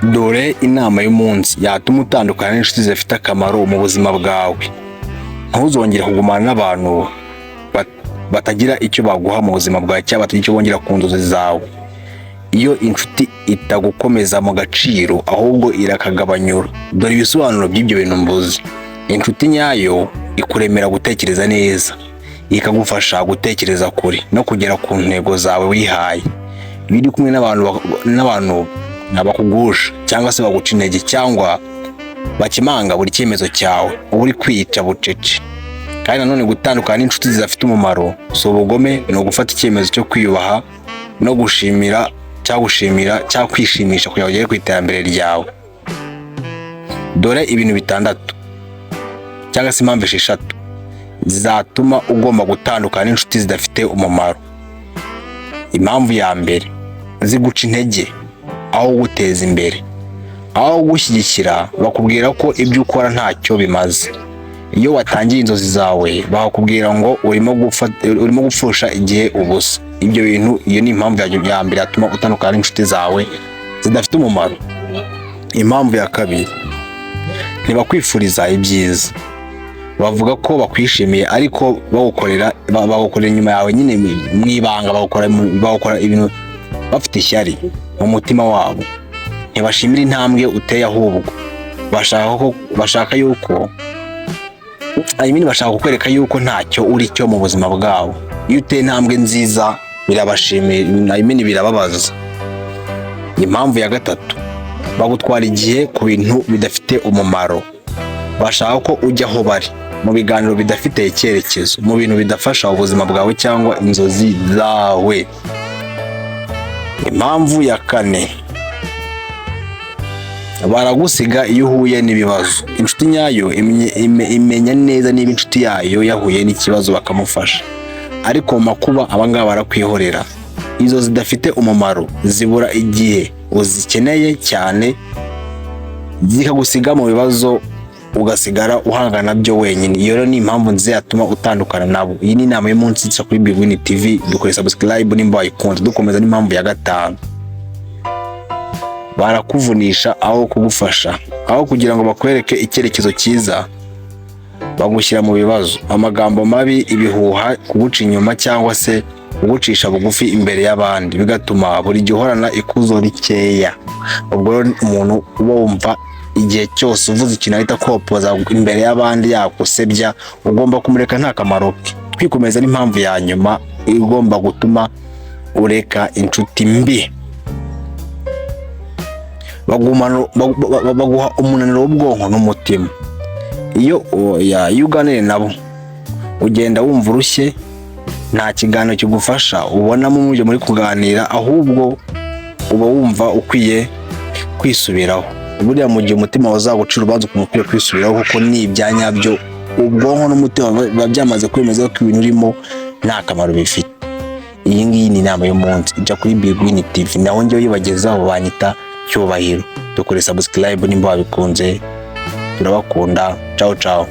Dore inama y'umunsi yatuma utandukana n'inshuti zidafite akamaro mu buzima bwawe. Ntuzongere kugumana n'abantu batagira icyo baguha mu buzima bwawe cyangwa batagira icyo bongera ku nzozi zawe. Iyo inshuti itagukomeza mu gaciro, ahubwo irakagabanyura. Dore ibisobanuro by'ibyo bintu mvuze. Inshuti nyayo ikuremera gutekereza neza, ikagufasha gutekereza kure no kugera ku ntego zawe wihaye. Iyo uri kumwe n'abantu bakugusha cyangwa se baguca intege cyangwa bakemanga buri cyemezo cyawe, uba uri kwica bucece. Kandi nanone, gutandukana n'inshuti zidafite umumaro si ubugome, ni ugufata icyemezo cyo kwiyubaha no gushimira cyangwa gushimira cyangwa kwishimisha kugira ngo ugere ku iterambere ryawe. Dore ibintu bitandatu cyangwa se impamvu 6 zizatuma ugomba gutandukana n'inshuti zidafite umumaro. Impamvu ya mbere: ziguca intege aho guteza imbere. Aho gushyigikira, bakubwira ko ibyo ukora ntacyo bimaze. Iyo watangiye inzozi zawe, bakakubwira ngo urimo gupfusha igihe ubusa. Ibyo bintu, iyo ni impamvu ya mbere yatuma utandukana n'inshuti zawe zidafite umumaro. Impamvu ya kabiri: ntibakwifuriza ibyiza. Bavuga ko bakwishimiye, ariko bagukorera inyuma yawe nyine mu ibanga, bagukora ibintu bafite ishyari mu mutima wabo. Ntibashimira intambwe uteye, ahubwo bashaka yuko, I mean, bashaka kukwereka yuko ntacyo uri cyo mu buzima bwabo. Iyo uteye intambwe nziza birabashimira, I mean, birababaza. Impamvu ya gatatu: bagutwara igihe ku bintu bidafite umumaro. Bashaka ko ujya aho bari mu biganiro bidafite icyerekezo, mu bintu bidafasha ubuzima bwawe cyangwa inzozi zawe. Impamvu ya kane: baragusiga iyo uhuye n'ibibazo. Inshuti nyayo imenya neza niba inshuti yayo yahuye n'ikibazo bakamufasha, ariko mu makuba abangaba barakwihorera. Izo zidafite umumaro zibura igihe uzikeneye cyane, zikagusiga mu bibazo, ugasigara uhangana nabyo wenyine. Iyo rero ni impamvu nziza yatuma utandukana nabo. Iyi ni inama y'umunsi ica kuri Big Win TV. Dukore subscribe nimba wayikunze. Dukomeza n'impamvu ya gatanu: barakuvunisha aho kugufasha. Aho kugira ngo bakwereke icyerekezo cyiza, bagushyira mu bibazo. Amagambo mabi, ibihuha, kuguca inyuma cyangwa se kugucisha bugufi imbere y'abandi, bigatuma buri gihe uhorana ikuzo rikeya. Ubwo rero umuntu uba wumva igihe cyose uvuze ikintu ahita kopoza imbere y'abandi, yagusebya, ugomba kumureka, nta kamaro ke. Twikomeza n'impamvu ya nyuma igomba gutuma ureka inshuti mbi: baguha umunaniro w'ubwonko n'umutima. Iyo uganiriye nabo ugenda wumva urushye. Nta kiganiro kigufasha ubonamo mu byo muri kuganira, ahubwo uba wumva ukwiye kwisubiraho. Buriya mu gihe umutima wazaguca urubanza ukuntu ukwiye kwisubiraho, kuko ni ibya nyabyo, ubwonko n'umutima biba byamaze kwemeza ko ibintu urimo nta kamaro bifite. Iyi ngiyi ni inama y'umunsi ijya kuri Big Win TV, naho njyewe uyibagezaho banyita Cyubahiro. Dukore subscribe nimba wabikunze. Turabakunda, ciao ciao.